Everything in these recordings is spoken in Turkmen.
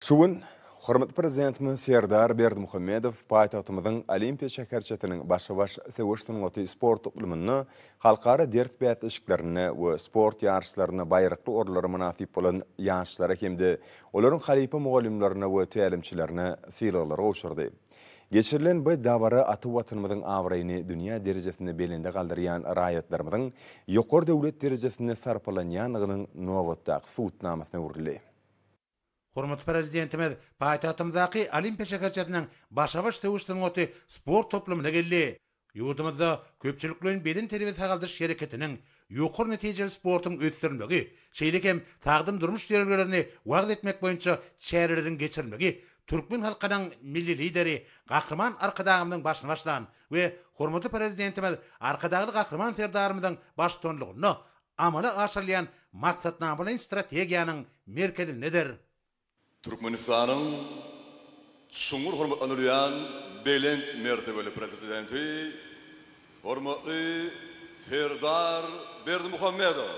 Şu gün hormatly Prezidentimiz Serdar Berdimuhamedow paýtagtymyzyň Olimpiýa şäherçesiniň başa-baş söweş sungaty sport toplumynda halkara ders bäsleşiklerinde we sport ýaryşlarynda baýrakly orunlara mynasyp bolan ýaşlara hem-de olaryň halypa mugallymlaryna we tälimçilerine sylaglary gowşurdy. Geçirilen bu dabara ata Watanymyzyň abraýyny dünýä derejesinde belende galdyrýan raýatlarymyzyň ýokary döwlet derejesinde sarpalanýandygynyň nobatdaky subutnamasyna öwrüldi. Hormatly Prezidentimiz paýtagtymyzdaky Olimpiýa şäherçesiniň başa-baş söweş sungaty sport toplumyna geldi. Ýurdumyzda köpçülikleýin bedenterbiýe-sagaldyş hereketiniň, ýokary netijeli sportuň ösdürilmegi, şeýle hem sagdyn durmuş ýörelgelerini wagyz etmek boýunça çäreleriň geçirilmegi türkmen halkynyň Milli Lideri Gahryman Arkadagymyzyň başyny başlan we hormatly Prezidentimiz Arkadagly Gahryman Serdarymyzyň baştutanlygynda amala aşyrylýan maksatnamalaýyn strategiýanyň merkezindedir. Türkmenistanyň çuňňur hormatlanylýan belent mertebeli Prezidenti hormatly Serdar Berdimuhamedow.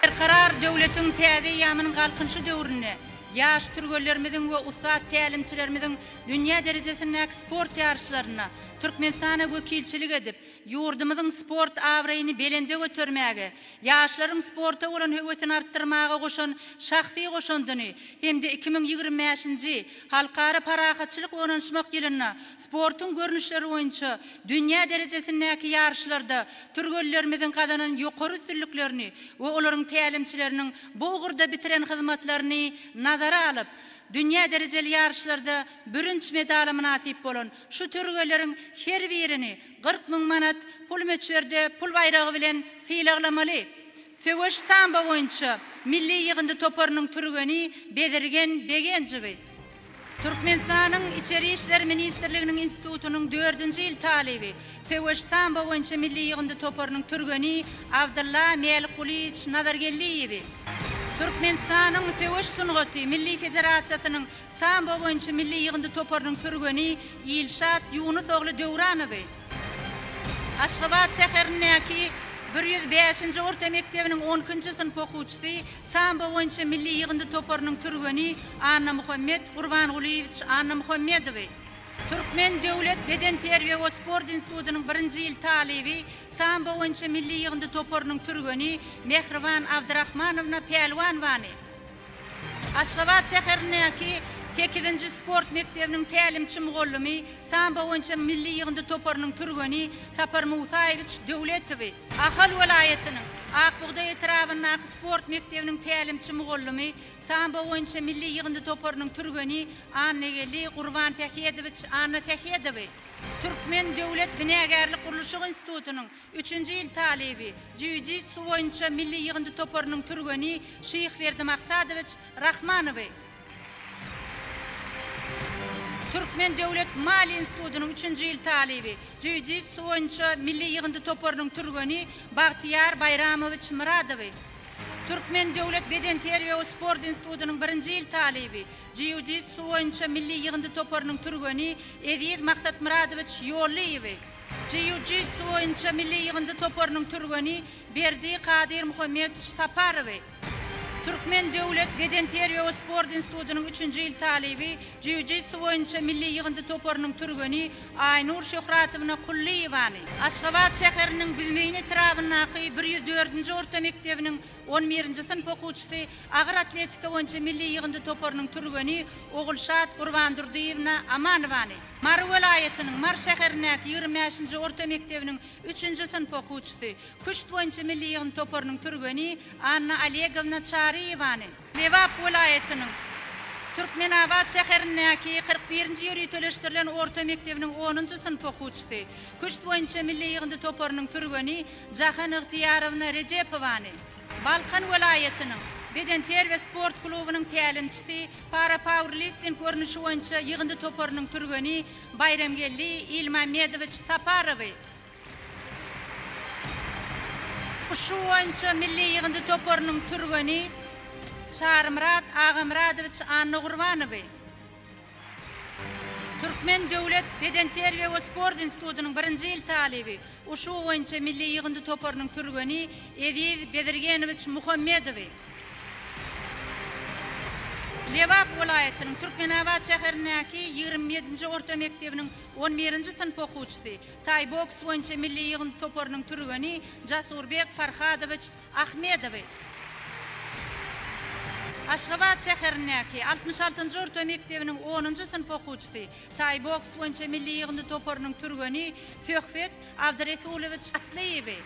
Berkarar döwletiň täze eýýamynyň Galkynyşy döwründe ýaş türgenlerimiziň we ussat tälimçilerimiziň dünýä derejesindäki sport ýaryşlarynda Türkmenistana wekilçilik edip, ýurdumyzyň sport abraýyny belende götermäge, ýaşlaryň sporta bolan höwesini artdyrmaga goşan şahsy goşandyny hem-de 2025-nji Halkara parahatçylyk we ynanyşmak ýylynda sportuň görnüşleri boýunça dünýä derejesindäki ýaryşlarda türgenlerimiziň gazanan ýokary üstünliklerini we olaryň tälimçileriniň bu ugurda bitiren hyzmatlaryny nazara alyp, dünýä derejeli ýaryşlarda bürünç medala mynasyp bolan şu türgenleriň her birini 40 manat pul möçberde pul baýragy bilen sylaglamaly. Söweş sambo boýunça milli ýygyndy toparynyň türgeni Bezirgen Begenjowy. Türkmenistanyň Içeri işler ministrliginiň institutynyň dördünji ýyl talyby, söweş sambo boýunça milli ýygyndy toparynyň türgeni Abdylla Mälikgulyýewiç Nazargeldiýewi. Türkmenistanyň Söweş sungaty milli federasiýasynyň sambo boýunça milli ýygyndy toparynyň türgeni Ilşat Ýunus ogly Döwranowy. Aşgabat şäherindäki 105-nji orta mekdebiniň on ikinji synp okuwçysy, sambo boýunça milli ýygyndy toparynyň türgeni Annamuhammet Gurbangulyýewiç Annamuhammedowy. Türkmen döwlet bedenterbiýe we sport institutynyň birinji ýyl talyby, sambo boýunça milli ýygyndy toparynyň türgeni Mähriban Abdyrahmanowna Pälwanowany. Aşgabat şäherindäki. Sekizinji sport mekdebiniň tälimçi-mugallymy, sambo boýunça milli ýygyndy toparynyň türgeni Sapar Musaýewiç Döwletowy. Ahal welaýatynyň Ak bugdaý etrabyndaky sport mekdebiniň tälimçi-mugallymy, sambo boýunça milli ýygyndy toparynyň türgeni Annageldi Gurbansähedowiç Annasähedowy. Türkmen döwlet binagärlik-gurluşyk institutynyň üçünji ýyl talyby, jiu-jitsu boýunça milli ýygyndy toparynyň türgeni Şyhberdi Maksadowiç Rahmanowy. Türkmen döwlet maliýe institutynyň üçünji ýyl talyby, jiu-jitsu boýunça milli ýygyndy toparynyň türgeni Bagtyýar Baýramowiç Myradowy. Türkmen döwlet bedenterbiýe we sport institutynyň birinji ýyl talyby, jiu-jitsu boýunça milli ýygyndy toparynyň türgeni Eziz Maksatmyradowiç Ýollyýewi. Jiu-jitsu boýunça milli ýygyndy toparynyň türgeni Berdi Kadyrmuhammedowiç Saparowy. Türkmen döwlet bedenterbiýe we sport institutynyň üçünji ýyl talyby, jiu-jitsu boýunça milli ýygyndy toparynyň türgeni Aýnur Şöhratowna Kullyýewany. Aşgabat şäheriniň Büzmeýin etrabyndaky 104-nji orta mekdebiniň on birinji synp okuwçysy, agyr atletika boýunça milli ýygyndy toparynyň türgeni Ogulşat Gurbandurdyýewna Amanowany. Mary welaýatynyň Mary şäherindäki 25-nji orta mekdebiniň üçünji synp okuwçysy, Küşt boýunça milli ýygyndy toparynyň türgeni Anna Olegowna Çaryýewany. Lebap welaýatynyň Türkmenabat şäherindäki 41-nji ýöriteleşdirilen orta mekdebiniň onunjy synp okuwçysy, küşt boýunça milli ýygyndy toparynyň türgeni Jahan Ygtyýarowna Rejepowany. Balkan welaýatynyň bedenterbiýe sport klubunyň tälimçisi, para-pauerlifting görnüşi boýunça ýygyndy toparynyň türgeni Baýramgeldi Ilmämmedowiç Saparowy. Uşu boýunça milli ýygyndy toparynyň türgeni Çarymyrat Agamyradowiç Annagurbanowy, Türkmen döwlet bedenterbiýe we sport institutynyň birinji ýyl talyby, uşu boýunça milli ýygyndy toparynyň türgeni Eziz Bezirgenowiç Muhammedowy, Lebap welaýatynyň Türkmenabat şäherindäki 27-nji orta mekdebiniň on birinji synp okuwçysy, Taý-boks boýunça milli ýygyndy toparynyň türgeni Jasurbek Farhadowiç Ahmedowy. Aşgabat şäherindäki 66-njy orta mekdebiniň onunjy synp okuwçysy, taý-boks boýunça milli ýygyndy toparynyň türgeni Söhbet Abdyresulowiç Atlyýewi.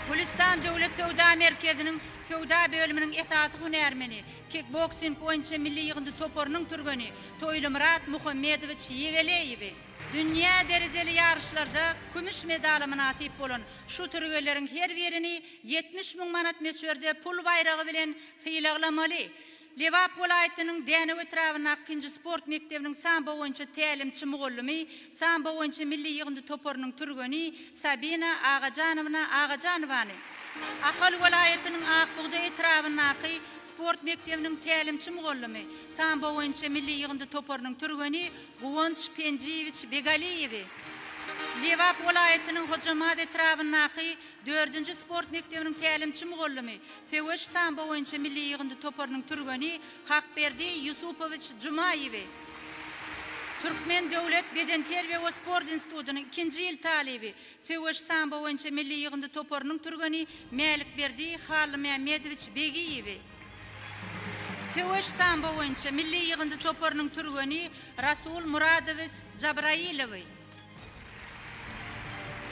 Gülüstan döwlet söwda merkeziniň söwda bölüminiň esasy hünärmeni, kikboksing boýunça milli ýygyndy toparynyň türgeni Toýlymyrat Muhammedowiç Ýegeleýewi. Dünýä derejeli ýaryşlarda kümüş medala mynasyp bolan şu türgenleriň her birini 70 müň manat möçberde pul baýragy bilen sylaglamaly. Lebap welaýatynyň Dänew etrabyndaky ikinji sport mekdebiniň sambo boýunça tälimçi-mugallymy, sambo boýunça milli ýygyndy toparynyň türgeni Sabina Agajanowna Agajanowany. Ahal welaýatynyň Ak bugdaý etrabyndaky sport mekdebiniň tälimçi-mugallymy, sambo boýunça milli ýygyndy toparynyň türgeni Guwanç Penjiýewiç Begaliýewi. Lebap welaýatynyň Hojambaz etrabyndaky dördünji sport mekdebiniň tälimçi-mugallymy, söweş sambo boýunça milli ýygyndy toparynyň türgeni Hakberdi Ýusupowiç Jumaýewi. Türkmen döwlet bedenterbiýe we sport institutynyň ikinji ýyl talyby, söweş sambo boýunça milli ýygyndy toparynyň türgeni Mälikberdi Hallymämmedowiç Begiýewi. Söweş sambo boýunça milli ýygyndy toparynyň türgeni Rasul Muradowiç Jabrailowy.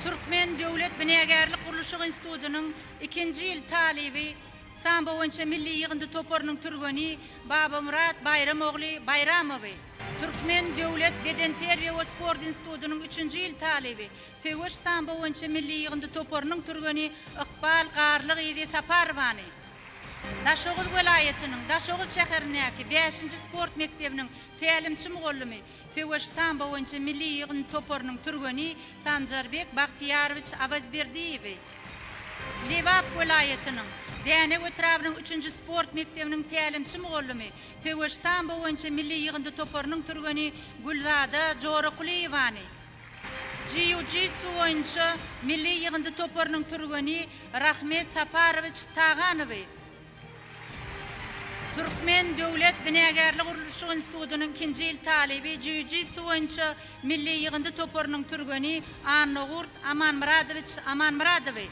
Türkmen döwlet binagärlik-gurluşyk institutynyň ikinji ýyl talyby, sambo boýunça milli ýygyndy toparynyň türgeni Babamyrat Baýram ogly Baýramowy. Türkmen döwlet bedenterbiýe we sport institutynyň üçünji ýyl talyby, söweş sambo boýunça milli ýygyndy toparynyň türgeni Ykbal Garly gyzy Saparowany. Daşoguz welaýatynyň Daşoguz şäherindäki bäşinji sport mekdebiniň tälimçi-mugallymy, söweş sambo boýunça milli ýygyndy toparynyň türgeni Sanjarbek Bagtyýarowiç Awazberdiýewi, Lebap welaýatynyň Dänew etrabynyň üçünji sport mekdebiniň tälimçi-mugallymy, söweş sambo boýunça milli ýygyndy toparynyň türgeni Gülzada Jorakulyýewany, Jiu-jitsu boýunça milli ýygyndy toparynyň türgeni Rahmet Saparowiç Taganowy, Türkmen döwlet binagärlik-gurluşyk institutynyň ikinji ýyl talyby, jiu-jitsu boýunça milli ýygyndy toparynyň türgeni Annagurt Amanmyradowiç Amanmyradowy.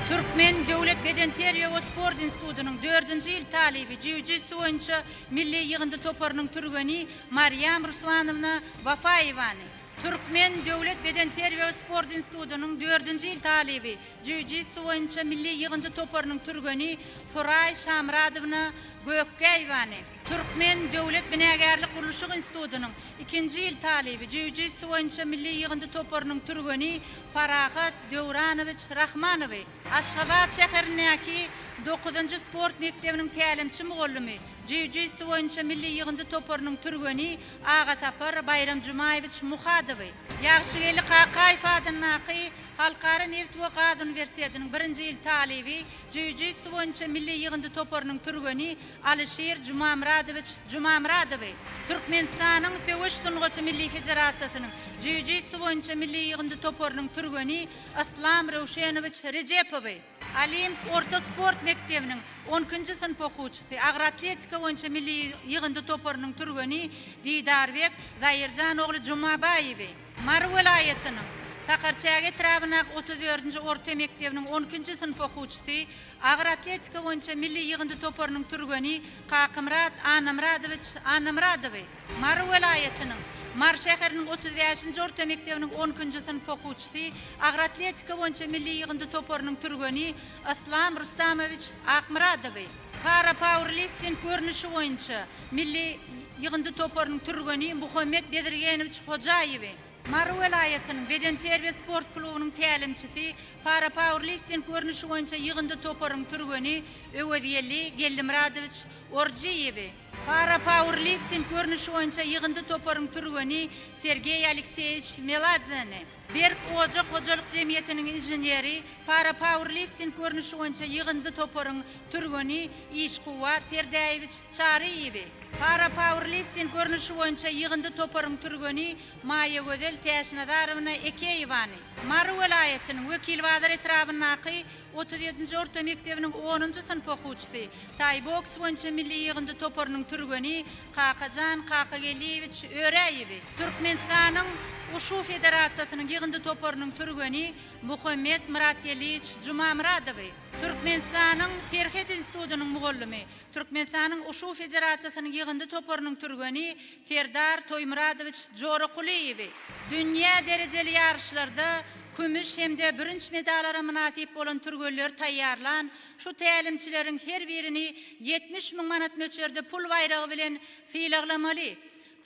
Türkmen döwlet bedenterbiýe we sport institutynyň dördünji ýyl talyby, jiu-jitsu boýunça milli ýygyndy toparynyň türgeni Marýam Ruslanowna Wafaýewany. Türkmen döwlet bedenterbiýe we sport institutynyň dördünji ýyl talyby, jiu-jitsu boýunça milli ýygyndy toparynyň türgeni Suraý Şamyradowna Gökgäýewany. Türkmen döwlet binagärlik-gurluşyk institutynyň ikinji ýyl talyby, jiu-jitsu boýunça milli ýygyndy toparynyň türgeni Parahat Döwranowiç Rahmanowy. Aşgabat şäherindäki dokuzynjy sport mekdebiniň tälimçi mugallymy, jiu-jitsu boýunça milli ýygyndy toparynyň türgeni Agasapar Baýramjumaýewiç Muhadowy. Ýagşygeldi Kakaýew adyndaky Halkara nebit we gaz uniwersitetiniň birinji ýyl talyby, jiu-jitsu boýunça milli ýygyndy toparynyň türgeni Alyşir Jumamyradowiç Jumamyradowy. Türkmenistanyň Söweş sungaty milli federasiýasynyň jiu-jitsu boýunça milli ýygyndy toparynyň türgeni Yslam Röwşenowiç Rejepowy. Olimp orta sport mekdebiniň on ikinji synp okuwçysy, agyr atletika boýunça milli ýygyndy toparynyň türgeni Didarbek Zaýyrjan ogly Jumabaýewi. Mary welaýatynyň Sakarçäge etrabyndaky 34-nji orta mekdebiniň on ikinji synp okuwçysy, agyr atletika boýunça milli ýygyndy toparynyň türgeni Kakymyrat Annamyradowiç Annamyradowy. Mary welaýatynyň Mary şäheriniň 35-nji orta mekdebiniň on ikinji synp okuwçysy, agyr atletika boýunça milli ýygyndy toparynyň türgeni Yslam Rustamowiç Akmyradowy. Para-pauerlifting görnüşi boýunça milli ýygyndy toparynyň türgeni Muhammet Bezirgenowiç Hojaýewi. Mary welaýatynyň bedenterbiýe-sport klubunyň tälimçisi, para-pauerlifting görnüşi boýunça ýygyndy toparyň türgeni Öwezgeldi Geldimyradowiç Orjyýewi. Para-pauerlifting görnüşi boýunça ýygyndy toparyň türgeni Sergeý Alekseýewiç Meladzeni. Berk ojak hojalyk jemgyýetiniň inženeri, para-pauerlifting görnüşi boýunça ýygyndy toparyň türgeni Işkuwwat Perdäýewiç Çaryýewi. Para-pauerlifting görnüşi boýunça ýygyndy toparyň türgeni Maýagözel Täçnazarowna Ekeýewany. Mary welaýatynyň Wekilbazar etrabyndaky 37-nji orta mekdebiniň onunjy synp okuwçysy, taý-boks boýunça milli ýygyndy toparynyň türgeni Kakajan Kakageldiýewiç Öräýewi. Türkmenistanyň Uşu federasiýasynyň ýygyndy toparynyň türgeni Muhammet Myratgeldiýewiç Jumamyradowy. Türkmenistanyň Serhet institutynyň mugallymy, Türkmenistanyň Uşu federasiýasynyň ýygyndy toparynyň türgeni Serdar Toýmyradowiç Jorakulyýewi. Dünýä derejeli ýaryşlarda kümüş hem-de bürünç medalara mynasyp bolan türgenleri taýýarlan şu tälimçileriň her birini 70 müň manat möçberde pul baýragy bilen sylaglamaly.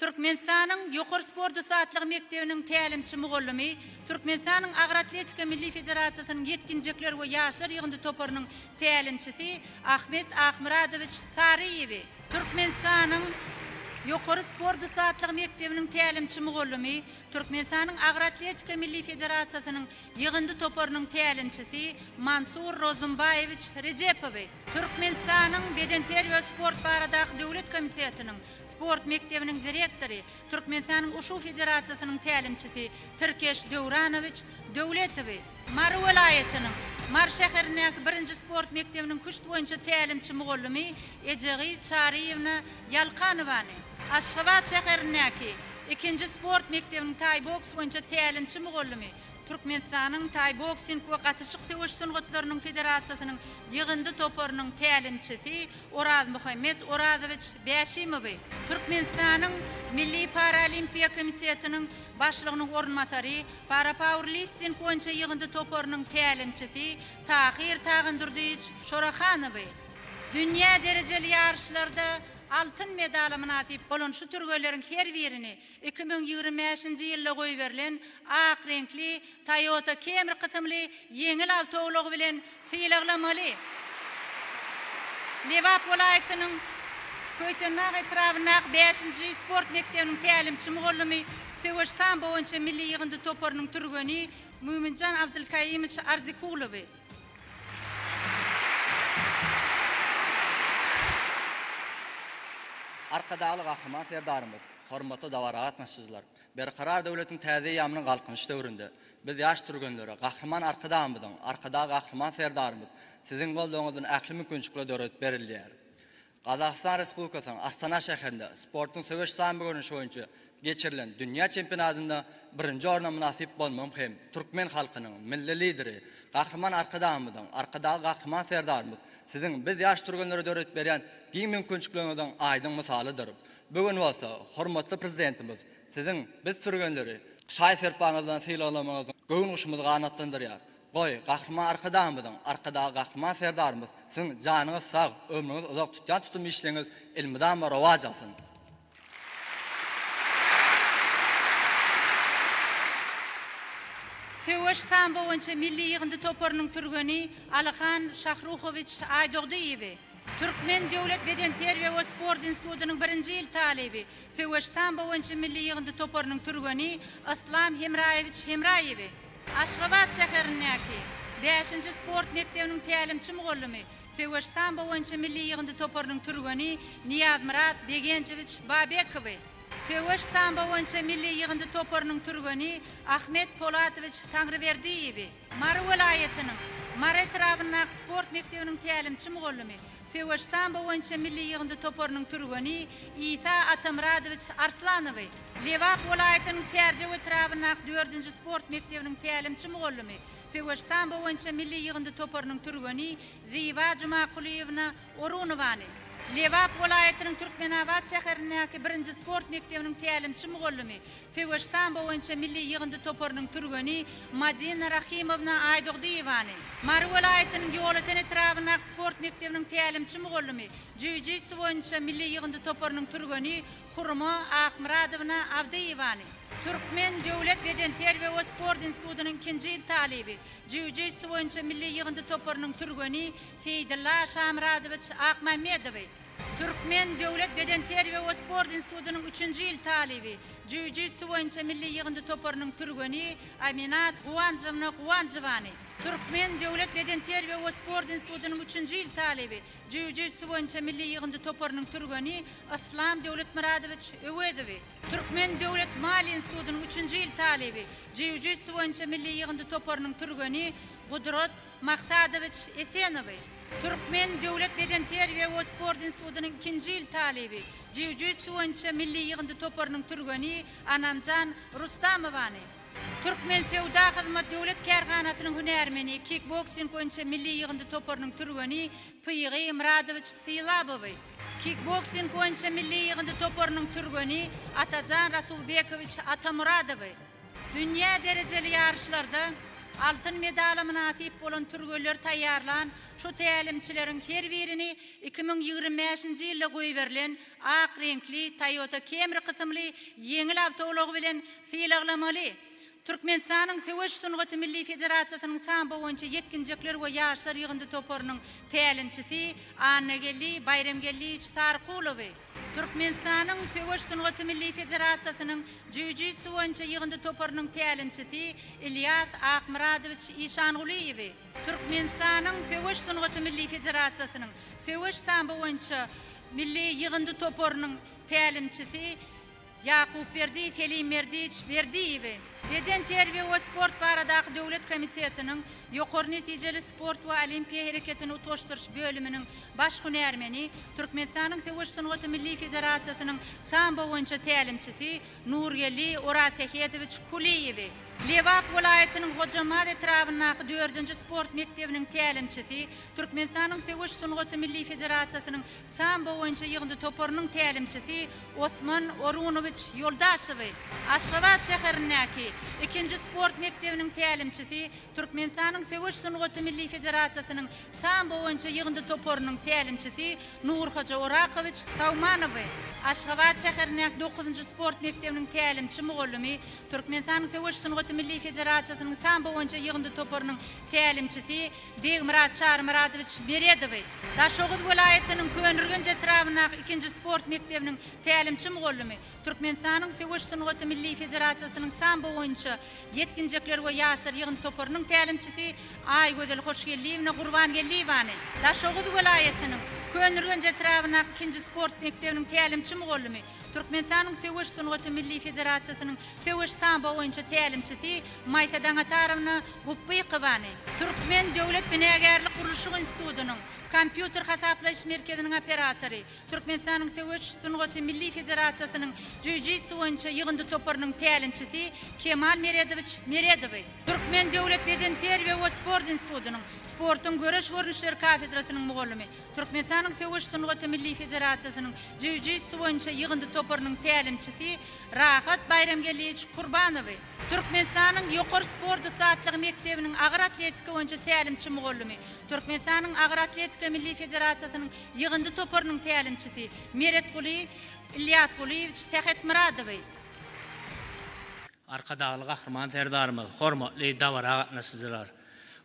Türkmenistanyň Ýokary sport ussatlygy mekdebiniň tälimçi mugallymy, Türkmenistanyň Agyr atletika milli federasiýasynyň ýetginjekler we ýaşlar ýygyndy toparynyň tälimçisi Ahmet Akmyradowiç Saryýewi. Türkmenistanyň Ýokary sport ussatlygy mekdebiniň tälimçi mugallymy, Türkmenistanyň Agyr atletika milli federasiýasynyň ýygyndy toparynyň tälimçisi Mansur Rozumbaýewiç Rejepowy. Türkmenistanyň Bedenterbiýe we sport baradaky döwlet komitetiniň Sport mekdebiniň direktory, Türkmenistanyň Uşu federasiýasynyň tälimçisi Tirkeş Döwranowiç Döwletowy. Mary welaýatynyň Mary şäherindäki birinji sport mekdebiniň küşt boýunça tälimçi mugallymy Ejegyz Çaryýewna Ýalkanowany. Aşgabat şäherindäki ikinji sport mekdebiniň taý-boks boýunça tälimçi mugallymy, Türkmenistanyň taý-boksing we gatyşyk söweş sungatlarynyň federasiýasynyň ýygyndy toparynyň tälimçisi Orazmuhammet Orazowiç Bäşimowy. Türkmenistanyň Milli paralimpiýa komitetiniň başlygynyň orunbasary, para-pauerlifting boýunça ýygyndy toparynyň tälimçisi Tahyr Tagandurdyýewiç Şorahanowy. Dünýä derejeli ýaryşlarda altyn medala mynasyp bolan şu türgenleriň her birini 2025-nji ýylda goýberilen ak reňkli Toyota Camry kysymly ýeňil awtoulagy bilen sylaglamaly. Lebap welaýatynyň Köýtendag etrabyndaky bäşinji sport mekdebiniň tälimçi mugallymy, söweş sambo boýunça milli ýygyndy toparynyň türgeni Möminjan Abdylkaýymowiç Arzikulowy. Arkadagly Gahryman Serdarymyz, hormatly dabara gatnaşyjylar! Berkarar döwletiň täze eýýamynyň Galkynyş döwründe biz ýaş türgenlere Gahryman Arkadagymyzyň, Arkadag Gahryman Serdarymyz Siziň goldawyňyz bilen ähli mümkinçilikler döredip berilýär. Gazagystan Respublikasynyň Astana şäherinde sportuň söweş sambo görnüşi boýunça geçirilen dünýä çempionatynda birinji orna mynasyp bolmagym hem türkmen halkynyň Milli Lideri Gahryman Arkadagymyzyň, Arkadagly Gahryman Serdarymyz Siziň biz ýaş türgenlere döredip berýän giň mümkinçilikleriňiziň aýdyň mysalydyr. Bu gün bolsa hormatly Prezidentimiz Siziň biz türgenleri şaý-serpaňyzdan sylaglamagyňyz göwün guşumyzy ganatlandyrýar. Goý, Gahryman Arkadagymyzyň, Arkadagly Gahryman Serdarymyz Siziň janyňyz sag, ömrüňiz uzak, tutýan tutum işleriňiz elmydama rowaç alsyn! Söweş sambo boýunça milli ýygyndy toparynyň türgeni Alyhan Şahruhowiç Aýdogdyýewi, Türkmen döwlet bedenterbiýe we sport institutynyň birinji ýyl talyby, söweş sambo boýunça milli ýygyndy toparynyň türgeni Yslam Hemraýewiç Hemraýewi, Aşgabat şäherindäki bäşinji sport mekdebiniň tälimçi mugallymy, söweş sambo boýunça milli ýygyndy toparynyň türgeni Nyýazmyrat Begenjewiç Babekowy, söweş sambo boýunça milli ýygyndy toparynyň türgeni Ahmet Polatowiç Taňryberdiýewi, Mary welaýatynyň Mary etrabyndaky sport mekdebiniň tälimçi mugallymy, söweş sambo boýunça milli ýygyndy toparynyň türgeni Isa Atamyradowiç Arslanowy, Lebap welaýatynyň Çärjew etrabyndaky dördünji sport mekdebiniň tälimçi mugallymy, söweş sambo boýunça milli ýygyndy toparynyň türgeni Zyba Jumakulyýewna Orunowany, Lebap welaýatynyň Türkmenabat şäherindäki birinji sport mekdebiniň tälimçi mugallymy, söweş sambo boýunça milli ýygyndy toparynyň türgeni Madina Rahymowna Aýdogdyýewany, Mary welaýatynyň Ýolöten etrabyndaky sport mekdebiniň tälimçi mugallymy, jiu-jitsu boýunça milli ýygyndy toparynyň türgeni Hurma Akmyradowna Abdyýewany, Türkmen döwlet bedenterbiýe we sport institutynyň ikinji ýyl talyby, jiu-jitsu boýunça milli ýygyndy toparynyň türgeni Seýdylla Şamyradowiç Akmämmedowy, Türkmen döwlet bedenterbiýe we sport institutynyň üçünji ýyl talyby, jiu-jitsu boýunça milli ýygyndy toparynyň türgeni Aminat Guwanjowna Guwanjowany, Türkmen döwlet bedenterbiýe we sport institutynyň üçünji ýyl talyby, jiu-jitsu boýunça milli ýygyndy toparynyň türgeni Yslam Döwletmyradowiç Öwezowy, Türkmen döwlet maliýe institutynyň üçünji ýyl talyby, jiu-jitsu boýunça milli ýygyndy toparynyň türgeni Gudrat Maksadowiç Esenowy, Türkmen döwlet bedenterbiýe we sport institutynyň ikinji ýyl talyby, jiu-jitsu boýunça milli ýygyndy toparynyň türgeni Anamjan Rustamowany, Türkmen söwda hyzmat döwlet kärhanasynyň hünärmeni, kikboksing boýunça milli ýygyndy toparynyň türgeni Pygy Myradowiç Sylabowy, kikboksing boýunça milli ýygyndy toparynyň türgeni Atajan Rasulbekowiç Atamuradowy, Dünýä derejeli ýaryşlarda altyn medala mynasyp bolan türgenleri taýýarlan şu tälimçileriň her birini 2025-nji ýylda goýberilen ak reňkli Toyota Camry kysymly ýeňil awtoulagy bilen sylaglamaly. Türkmenistanyň Söweş sungaty milli federasiýasynyň sambo boýunça ýetginjekler we ýaşlar ýygyndy toparynyň tälimçisi Annageldi Baýramgeldiýewiç Sarykulowy, Türkmenistanyň Söweş sungaty milli federasiýasynyň jiu-jitsu boýunça ýygyndy toparynyň tälimçisi Ilýas Akmyradowiç Işangulyýewi, Türkmenistanyň Söweş sungaty milli federasiýasynyň söweş sambo boýunça milli ýygyndy toparynyň tälimçisi Ýakupberdi Selimberdiýewiç Berdiýewi, Bedenterbiýe we sport baradaky döwlet komitetiniň Ýokary netijeli sport we olimpiýa hereketini utgaşdyryş bölüminiň baş hünärmeni, Türkmenistanyň Söweş sungaty milli federasiýasynyň sambo boýunça tälimçisi Nurgeldi Orazsähedowiç Kulyýewi, Lebap welaýatynyň Hojambaz etrabyndaky dördünji sport mekdebiniň tälimçisi, Türkmenistanyň Söweş sungaty milli federasiýasynyň Sambo boýunça ýygyndy toparynyň tälimçisi Osman Orunowiç Ýoldaşewi, Aşgabat şäherindäki ikinji sport mekdebiniň tälimçisi, Türkmenistanyň Söweş sungaty milli federasiýasynyň sambo boýunça ýygyndy toparynyň tälimçisi Nurhoja Orakowiç Tawmanowy, Aşgabat şäherindäki dokuzynjy sport mekdebiniň tälimçi mugallymy, Türkmenistanyň Söweş sungaty milli federasiýasynyň sambo boýunça ýygyndy toparynyň tälimçisi Begmyrat Çarymyradowiç Meredowy, Daşoguz welaýatynyň Köneürgenç etrabyndaky ikinji sport mekdebiniň tälimçi mugallymy, Türkmenistanyň Söweş sungaty milli federasiýasynyň sambo boýunça ýetginjekler we ýaşlar ýygyndy toparynyň tälimçisi Aýgözel Hoşgeldiýewna Gurbangeldiýewany, Daşoguz welaýatynyň Köneürgenç etrabyndaky ikinji sport mekdebiniň tälimçi mugallymy, Türkmenistanyň Söweş sungaty milli federasiýasynyň söweş sambo boýunça tälimçisi Maýsa Daňatarowna Gupbykowany, Türkmen döwlet binagärlik-gurluşyk institutynyň Kompýuter hasaplaýyş merkeziniň operatory, Türkmenistanyň Söweş sungaty milli federasiýasynyň jiu-jitsu boýunça ýygyndy toparynyň tälimçisi Kemal Meredowiç Meredowy, Türkmen döwlet bedenterbiýe we sport institutynyň Sportuň göreş görnüşleri kafedrasynyň mugallymy, Türkmenistanyň Söweş sungaty milli federasiýasynyň jiu-jitsu boýunça ýygyndy toparynyň tälimçisi Rahat Baýramgeldiýewiç Kurbanowy, Türkmenistanyň Ýokary sport ussatlygy mekdebiniň agyr atletika boýunça tälimçi-mugallymy, Türkmenistanyň Agyr atletika milli federasiýasynyň ýygyndy toparynyň tälimçisi Meretguly Ilýasgulyýewiç Sähetmyradowy. Arkadagly Gahryman Serdarymyz, hormatly dabara gatnaşyjylar!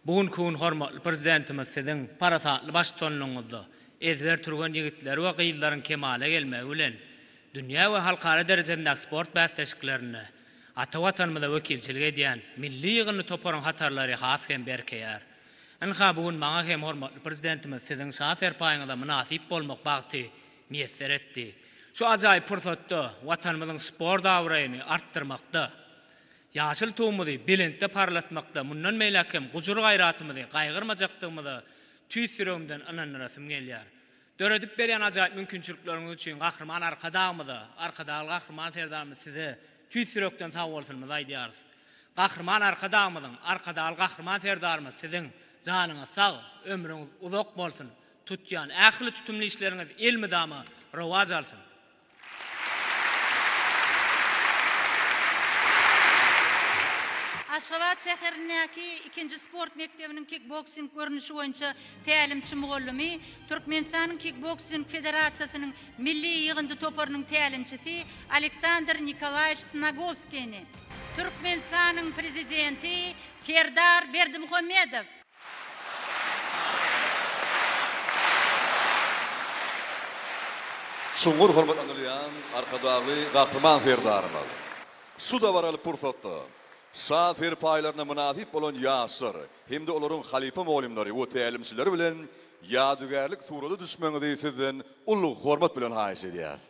Bu günki gün hormatly Prezidentimiz Siziň parasatly baştutanlygyňyzda ezber türgen ýigitleri we gyzlaryň kemala gelmegi bilen dünýä we halkara derejesindäki sport bäsleşiklerinde ata Watanymyza wekilçilik edýän milli ýygyndy toparyň hatarlary has hem berkeýär. Ynha, bu gün maňa hem hormatly Prezidentimiz Siziň şa serpaýyňyza mynasyp bolmak bagty miýesser etdi. Şu ajaýyp pursatda Watanymyzyň sport abraýyny artdyrmakda, ýaşyl Tugumyzy belentde parlatmakda mundan beýläk hem gujur-gaýratymyzy gaýgyrmajakdygymyza tüýs ýüregimden ynandyrasym gelýär. Döredip berýän ajaýyp mümkinçilikleriňiz üçin Gahryman Arkadagymyza, Arkadagly Gahryman Serdarymyz Size tüýs ýürekden sagbolsunymyzy aýdýarys. Gahryman Arkadagymyzyň, Arkadagly Gahryman Serdarymyz Siziň janyňyz sag, ömrüňiz uzak bolsun, tutýan ähli tutumly işleriňiz elmydama rowaç alsyn! Aşgabat şäherindäki ikinji sport mekdebiniň kikboksing görnüşi boýunça tälimçi-mugallymy, Türkmenistanyň Kikboksing federasiýasynyň milli ýygyndy toparynyň tälimçisi Aleksandr Nikolaýewiç Snagowskini, Türkmenistanyň Prezidenti Serdar Berdimuhamedow. Çuňňur hormatlanylýan Arkadagly Gahryman Serdarymyz şu dabaraly pursatda Şa serpaýlaryna mynasyp bolan ýaşlar hem-de olaryň halypa mugallymlary we tälimçileri bilen ýadygärlik surata düşmegiňizi sizden uly hormat bilen haýyş edýäris.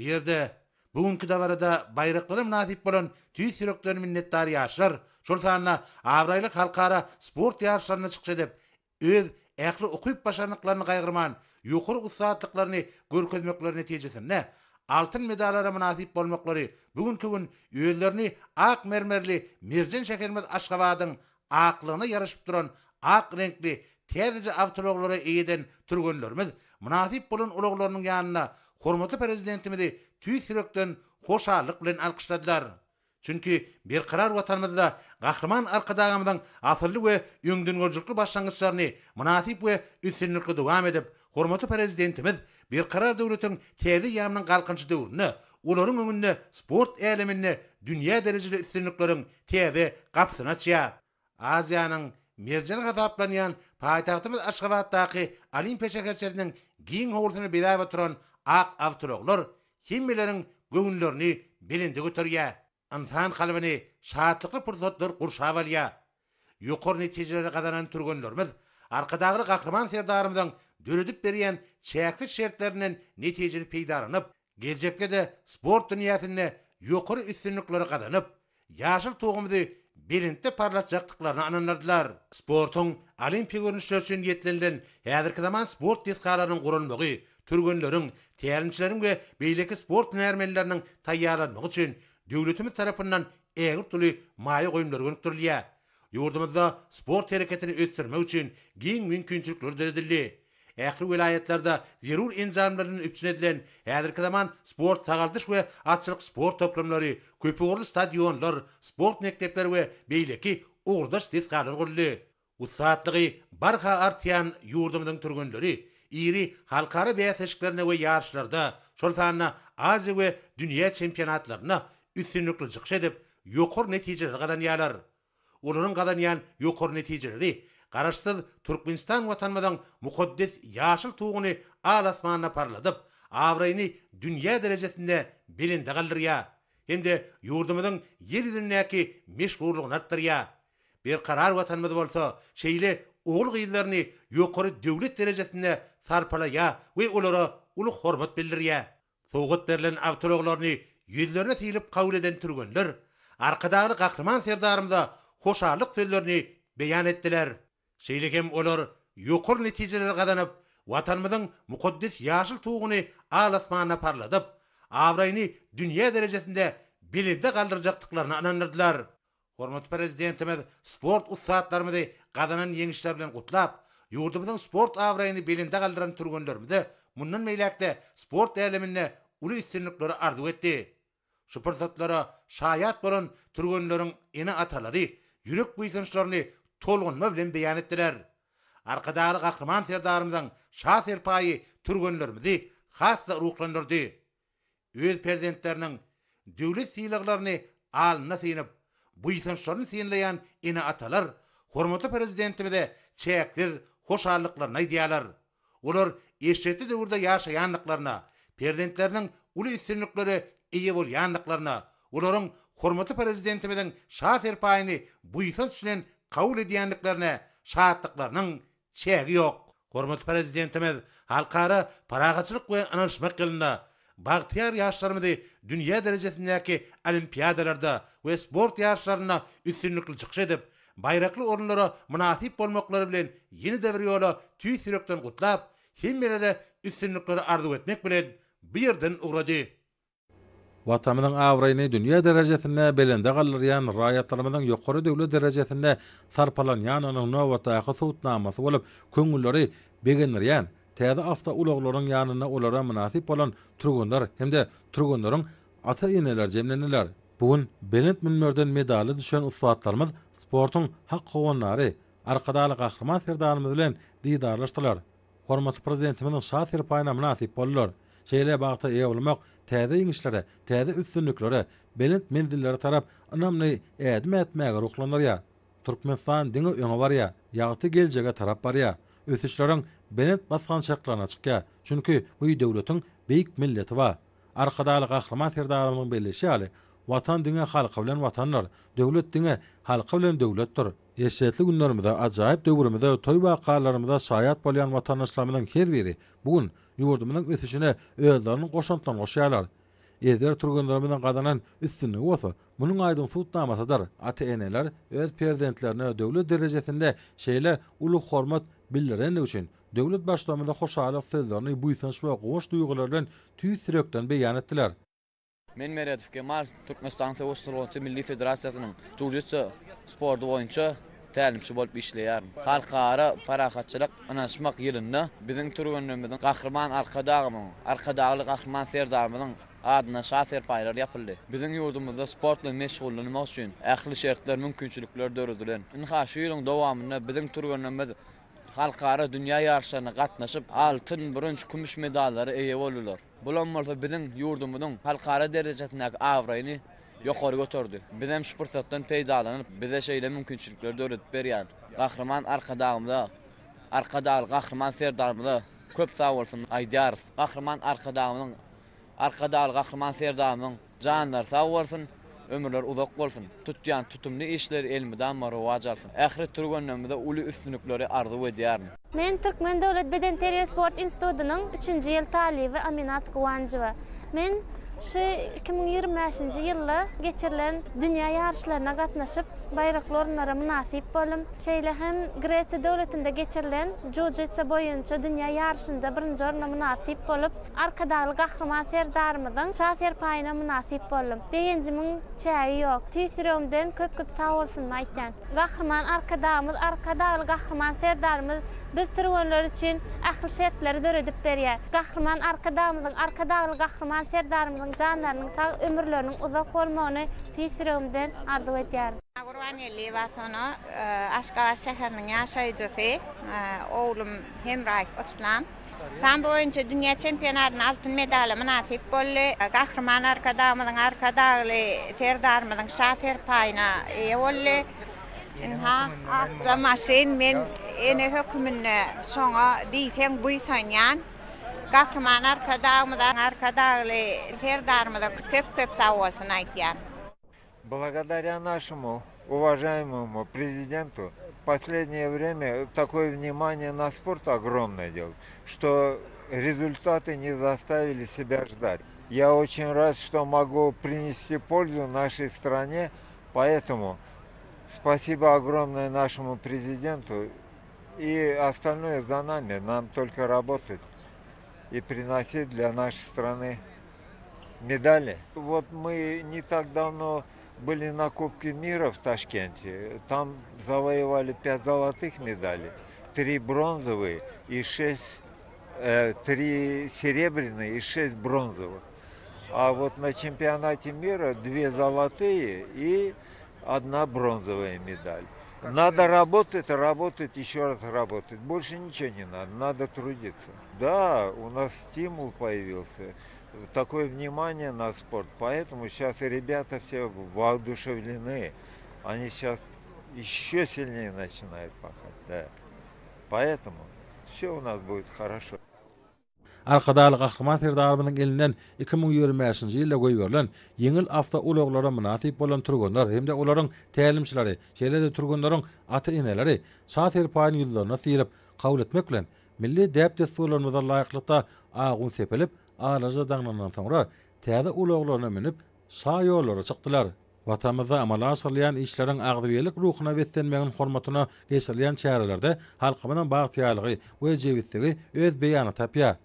Bu ýerde bu günki dabarada baýraklara mynasyp bolan tüýs ýürekden minnetdar ýaşlar, şol sanda abraýly halkara sport ýaryşlarynda çykyş edip, öz ähli ukyp-başarnyklaryny gaýgyrman, ýokary ussatlyklaryny görkezmekleri netijesinde altyn medallara mynasyp bolmaklary bu günki gün özlerini ak mermerli merjen şäherimiz Aşgabadyň aklygyna ýaraşyp duran ak reňkli täzeje awtoulaglara eýe eden türgenlerimiz mynasyp bolan ulaglarynyň ýanynda hormatly Prezidentimizi tüýs ýürekden hoşallyk bilen alkyşladylar. Çünki Berkarar Watanymyzda Gahryman Arkadagymyzyň asylly we öňdengörüjilikli başlangyçlaryny mynasyp we üstünlikli dowam edip, hormatly Prezidentimiz Berkarar döwletiň täze eýýamynyň Galkynyşy döwründe olaryň öňünde sport äleminde dünýä derejeli üstünlikleriň täze gapysyny açýar. Aziýanyň merjeni hasaplanýan paýtagtymyz Aşgabatdaky Olimpiýa şäherçesiniň giň howlusyny bezäp oturan ak awtoulaglar hemmeleriň göwünlerini belende göterýär. Ynsan kalbyny şatlykly pursatlar gurşap alýar. Ýokary netijeleri gazanan türgenlerimiz Arkadagly Gahryman Serdarymyzyň döredip berýän çäksiz şertlerinden netijeli peýdalanyp, Geljekde-de sport dünýäsinde ýokary üstünlikleri gazanyp, ýaşyl tugumyzy belentde parlatjakdyklaryna ynandyrdylar. Sportuň olimpiýa görnüşleri üçin niýetlenilen häzirki zaman sport desgalarynyň gurulmagy, türgenleriň, tälimçileriň we beýleki sport hünärmenleriniň taýýarlanmagy üçin döwletimiz tarapyndan ägirt uly maýa goýumlar gönükdirilýär. Ýurdumyzda sport hereketini ösdürmek üçin giň mümkinçilikler döredildi. Ähli welaýatlarda zerur enjamlar bilen üpjün edilen häzirki zaman sport-sagaldyş we atçylyk sport toplumlary, köpugurly stadionlar, sport mekdepleri we beýleki ugurdaş desgalar guruldy. Ussatlygy barha artýan ýurdumyzyň türgenleri iri halkara bäsleşiklerinde we ýaryşlarda, şol sanda Aziýa we dünýä çempionatlarynda üstünlikli çykyş edip, ýokary netijeleri gazanýarlar. Olaryň gazanýan ýokary netijeleri Garaşsyz Türkmenistan Watanymyzyň mukaddes ýaşyl tuguny al-asmanda parladyp, abraýyny dünýä derejesinde belende galdyrýar hem-de ýurdumyzyň Ýer ýüzündäki meşhurlygyny artdyrýar. Berkarar Watanymyz bolsa şeýle ogul-gyzlaryny ýokary döwlet derejesinde sarpalaýar we olara uly hormat bildirýär. Sowgat berlen awtoulaglaryny ýüzlerine sylyp kabul eden türgenler Arkadagly Gahryman Serdarymyza hoşallyk sözlerini beýan etdiler. Şeýle hem olar ýokary netijeleri gazanyp, Watanymyzyň mukaddes ýaşyl tuguny al-asmanda parladyp, abraýyny dünýä derejesinde belende galdyrjakdyklaryna ynandyrdylar. Hormatly Prezidentimiz sport ussatlarymyzy gazanan ýeňişleri bilen gutlap, ýurdumyzyň sport abraýyny belende galdyran türgenlerimize mundan beýläk-de sport äleminde uly üstünlikleri arzuw etdi. Şu pursatlara şaýat bolan türgenleriň ene-atalary ýürek buýsançlaryny tolgunma bilen beýan etdiler. Arkadagly Gahryman Serdarymyzyň Şa serpaýy türgenlerimizi has-da ruhlandyrdy. Öz perzentleriniň döwlet sylaglaryny alnyna synyp, buýsançlaryny synlaýan ene-atalar hormatly Prezidentimize çäksiz hoşallyklaryny aýdýarlar. Olar eşretli döwürde ýaşaýandyklaryna, perzentleriniň uly üstünliklere eýe bolýandyklaryna, olaryň hormatly Prezidentimiziň Şa serpaýyny buýsanç bilen kabul edýändiklerine şatlyklarynyň çägi ýok. Hormatly Prezidentimiz Halkara parahatçylyk we ynanyşmak ýylynda bagtyýar ýaşlarymyzy dünýä derejesindäki olimpiadalarda we sport ýaryşlarynda üstünlikli çykyş edip, baýrakly orunlara mynasyp bolmaklary bilen ýene-de bir ýola tüýs ýürekden gutlap, hemmelere üstünlikleri arzuw etmek bilen bu ýerden ugrady. Watanymyzyň abraýyny dünýä derejesinde belende galdyrýan raýatlarymyzyň ýokary döwlet derejesinde sarpalanýandygynyň nobatdaky subutnamasy bolup, köňülleri begendirýän täze awtoulaglaryň ýanynda olara mynasyp bolan türgenler hem-de türgenleriň ata-eneleri jemlendiler. Bu gün belent münberden medally düşen ussatlarymyz sportuň hak howandary Arkadagly Gahryman Serdarymyz bilen didarlaşdylar. Hormatly Prezidentimiziň Şa serpaýyna mynasyp boldular. Şeýle bagta eýe bolmak täze ýeňişlere, täze üstünliklere, belent menzillere tarap ynamly ädim ätmäge ruhlandyrýar. Türkmenistan diňe öňe barýar, ýagty geljege tarap barýar. Ösüşleriň belent basgançaklaryna çykýar. Çünki bu döwletiň beýik milleti bar. Arkadagly Gahryman Serdarymyzyň belleýşi ýaly, Watan diňe halky bilen Watandyr, döwlet diňe halky bilen döwletdir. Eşretli günlerimize, ajaýyp döwrümize, toý wakalarymyza şaýat bolýan watandaşlarymyzyň her biri bu gün ýurdumyzyň ösüşine özleriniň goşantlaryny goşýarlar. Ezber türgenlerimiziň gazanan üstünligi bolsa, munuň aýdyň subutnamasydyr. Ata-eneler öz perzentlerine döwlet derejesinde şeýle uly hormat bildirenligi üçin döwlet Baştutanymyza hoşallyk sözlerini buýsanç we guwanç duýgulary bilen tüýs ýürekden beýan etdiler. Men Meredow Kemal, Türkmenistanyň söweş sungaty milli federasiýasynyň jiu-jitsu sporty boýunça tälimçi bolup işleýärin. Halkara parahatçylyk, ynanyşmak ýylynda biziň türgenlerimiziň Gahryman Arkadagymyň, Arkadagly Gahryman Serdarymyzyň adyna şa serpaýlary ýapyldy. Biziň ýurdumyzda sport bilen meşgullanmak üçin ähli şertler, mümkinçilikler döredilen. Ynha, şu ýylyň dowamynda biziň türgenlerimiz halkara dünýä ýaryşlaryna gatnaşyp, altyn, bürünç, kümüş medallara eýe boldular. Bulam bolsa biziň ýurdumyzyň halkara derejesindäki abraýyny ýokary göterdi. Bizem şu pursatdan peýdalanyp, bize şeýle mümkinçilikleri döredip berýän Gahryman Arkadagymyza, Arkadagly Gahryman Serdarymyza köp sagbolsun aýdýarys. Gahryman Arkadagymyzyň, Arkadagly Gahryman Serdarymyzyň Janlary sag bolsun, ömürleri uzak bolsun. Tutýan tutumly işleri elmydama rowaç alsyn. Ähli türgenlerimize uly üstünlikleri arzuw edýärin. Men Türkmen döwlet bedenterbiýe-sport institutynyň üçünji ýyl talyby Aminat Guwanjowa. Men şu 2025-nji ýylda geçirilen dünýä ýaryşlaryna gatnaşyp, baýrakly orunlara mynasyp boldum. Şeýle hem Gresiýa döwletinde geçirilen jiu-jitsu boýunça dünýä ýaryşynda birinji orna mynasyp bolup, Arkadagly Gahryman Serdarymyzyň Şa serpaýyna mynasyp boldum. Begenjimiň çägi ýok. Tüýs ýüregimden köp-köp sag bolsunymy aýtýan. Gahryman Arkadagymyz, Arkadagly Gahryman Serdarymyz biz türgenler üçin ähli şertleri döredip berýär. Gahryman Arkadagymyzyň, Arkadagly Gahryman Serdarymyzyň janlarynyň sag, ömürleriniň uzak bolmagyny tüýs ýüregimden arzuw edýärin. Gurbangeldiýewa Sona, Aşgabat şäheriniň ýaşaýjysy, oglum Hemraýew Yslam. Sambo boýunça dünýä çempionatynda altyn medala mynasyp boldy. Gahryman Arkadagymyzyň, Arkadagly Serdarymyzyň Şa serpaýyna eýe boldy. Ynha, akja maşyn. Men ene höküminde şoňa diýseň buýsanýan. Gahryman Arkadagymyza, Arkadagly Serdarymyza köp-köp sagbolsun aýtýan. Благодаря нашему уважаемому президенту в последнее время такое внимание на спорт огромное делают, что результаты не заставили себя ждать. Я очень рад, что могу принести пользу нашей стране, поэтому спасибо огромное нашему президенту. И остальное за нами, нам только работать и приносить для нашей страны медали. Вот мы не так давно были на Кубке мира в Ташкенте. Там завоевали 5 золотых медалей, 3 бронзовые и 6, э, 3 серебряные и 6 бронзовых. А вот на чемпионате мира 2 золотые и одна бронзовая медаль. Надо работать, работать, еще раз работать. Больше ничего не надо, надо трудиться. Да, у нас стимул появился, такое внимание на спорт, поэтому сейчас ребята все воодушевлены. Они сейчас еще сильнее начинают пахать, да. Поэтому все у нас будет хорошо. Arkadagly Gahryman Serdarymyzyň elinden 2025-nji ýylda goýberilen ýeňil awtoulaglara mynasyp bolan türgenler hem-de olaryň tälimçileri, şeýle-de türgenleriň ata-eneleri Şa serpaýyny ýüzlerine syryp, kabul etmek bilen, milli däp-dessurlarymyza laýyklykda ak un sepilip, alaja daňlandan soňra, täze ulaglaryna münüp, şa ýollara çykdylar. Watanymyzda amala aşyrylýan işleriň agzybirlik ruhuna beslenmeginiň hormatyna geçirilýän çärelerde halkymyzyň bagtyýarlygy we jebisligi öz beýanyny tapýar.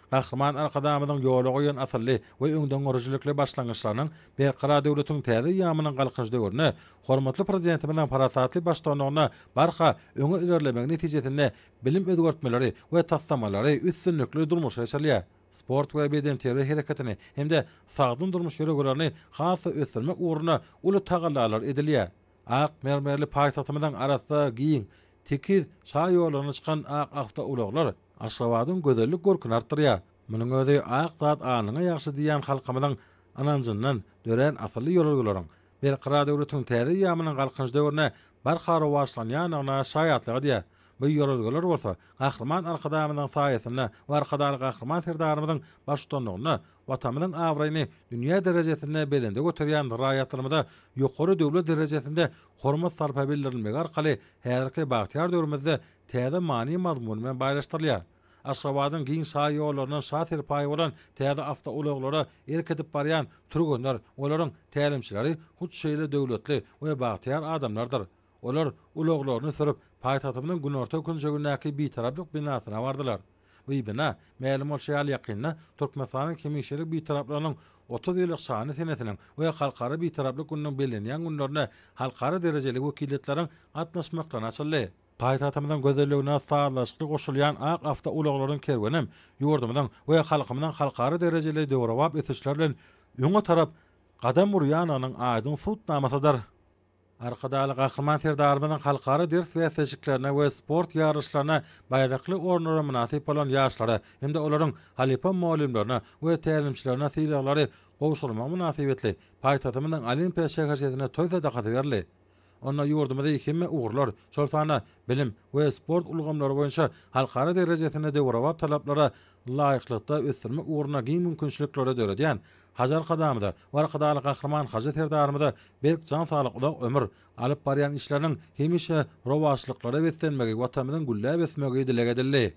Gahryman Arkadagymyzyň ýola goýan asylly we öňdengörüjilikli başlangyçlarynyň Berkarar döwletiň täze eýýamynyň Galkynyş döwründe hormatly Prezidentimiziň parasatly baştutanlygynda barha öňe ilerlemegi netijesinde bilim özgertmeleri we taslamalary üstünlikli durmuşa geçirilýär. Sport we bedenterbiýe hereketini hem-de sagdyn durmuş ýörelgelerini has-da ösdürmek ugrunda uly tagallalar edilýär. Ak mermerli paýtagtymyzyň arassa, giň, tekiz şa ýollaryna çykan ak awtoulaglar Aşgabadyň gözellik görküni artdyrýar. Munuň özi Ak zat alnyňa ýagşy diýýän halkymyzyň ynanjyndan dörän asylly ýörelgeleriň Berkarar döwletiň täze eýýamynyň Galkynyş döwründe barha rowaçlanýandygyna şaýatlyk edýär. Bu ýörelgeler bolsa Gahryman Arkadagymyzyň saýasynda we Arkadagly Gahryman Serdarymyzyň baştutanlygynda Watanymyzyň abraýyny dünýä derejesinde belende göterýän raýatlarymyza ýokary döwlet derejesinde hormat-sarpa bildirilmegi arkaly häzirki bagtyýar döwrümizde täze many-mazmun bilen baýlaşdyrylýar. Aşgabadyň giň şaýollaryndan şa serpaýy bolan täze awtoulaglara erk edip barýan türgenler, olaryň tälimçileri hut şeýle döwletli we bagtyýar adamlardyr. Olar ulaglaryny sürüp, paýtagtymyzyň günorta künjegindäki Bitaraplyk binasyna bardylar. Bu bina, mälim bolşy ýaly, ýakynda Türkmenistanyň hemişelik Bitaraplygynyň 30 ýyllyk şanly senesiniň we Halkara Bitaraplyk gününiň bellenýän günlerinde halkara derejeli wekiliýetleriň gatnaşmaklaryna açyldy. Paýtagtymyzyň gözelligine sazlaşykly goşulýan ak awtoulaglaryň kerwenem ýurdumyzyň we halkymyzyň halkara derejeli döwrebap ösüşler bilen öňe tarap gadam urýandygynyň aýdyň subutnamasydyr. Arkadagly Gahryman Serdarymyzyň halkara ders bäsleşiklerine we sport ýaryşlaryna baýrakly orunlara mynasyp bolan ýaşlara hem-de olaryň halypa mugallymlaryna we tälimçilerine sylaglary gowşurmagy mynasybetli paýtagtymyzyň Olimpiýa şäherçesinde toý sadakasy berildi. Onda ýurdumyzy hemme ugurlar, şol sanda bilim we sport ulgamlary boýunça halkara derejesinde döwrebap talaplara laýyklykda ösdürmek ugrunda giň mümkinçilikleri döredýän Hajy Arkadagymyza we Arkadagly Gahryman Hajy Serdarymyza berk jan saglyk, uzak ömür, alyp barýan işleriniň hemişe rowaçlyklara beslenmegi, Watanymyzyň gülläp ösmegi dileg edildi.